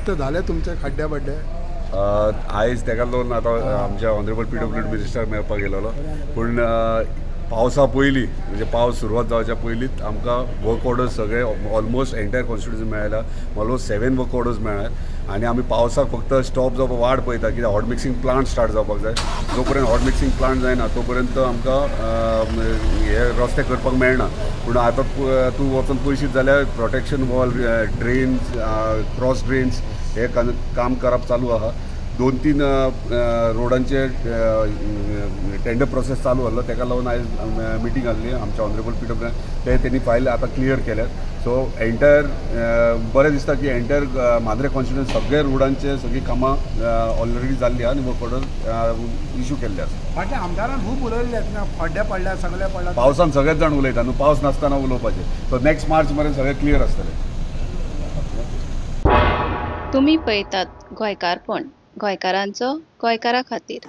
रस्ते झाले तुमचे खड्डे बड्डे? आयज ताका लागून आतां आमच्या ऑनरेबल PWD minister मेळपाक गेलेलो, पूण पावसा पयलीं म्हणजे पावस सुरवात जावच्या पयलींच आमकां वर्क ऑर्डर्स सगळे ऑलमोस्ट एंटायर कॉन्स्टिट्युन्सी मेळ्ळ्या, ऑलमोस्ट 7 वर्क ऑर्डर्स मेळ्ळ्या. आनी आमी पावसाक फक्त स्टॉप जावपाक वाट पळयता, कित्याक हॉट मिक्सिंग प्लांट स्टार्ट जावपाक जाय. जो पर्यंत हॉट मिक्सिंग प्लांट जायना तो पर्यंत आमकां हे रस्ते करपाक मेळना. पूण आतां तूं वचून पळयशीत जाल्यार protection wall, drains, cross drains हे काम करप चालू आहा. 2-3 रोडांचे टेंडर प्रोसेस चालू आहलो, ताका लागून आयज मिटींग आहली आमच्या ऑनरेबल PW, ते तेणी फायल आतां क्लियर केल्यात. सो एंटायर बरें दिसता की एंटायर मांद्रे कॉन्स्टिट्युन्सी सगळे रोडांचे सगळीं कामां ऑलरेडी जाल्ली आहा आनी वर्क ऑर्डर इशू केल्ले आसा. फाटल्या आमदारान खूब उलयल्ले, खड्डे पडल्या, सगळे पडल्या. पावसान सगळेच जाण उलयता न्हू, पावस नासतना उलोवपाचें. सो नेक्स्ट मार्च मेरेन सगळें क्लियर आसतलें. तुमी पळयतात गोंयकारपण, गोंयकारांचो गोंयकारा खातीर.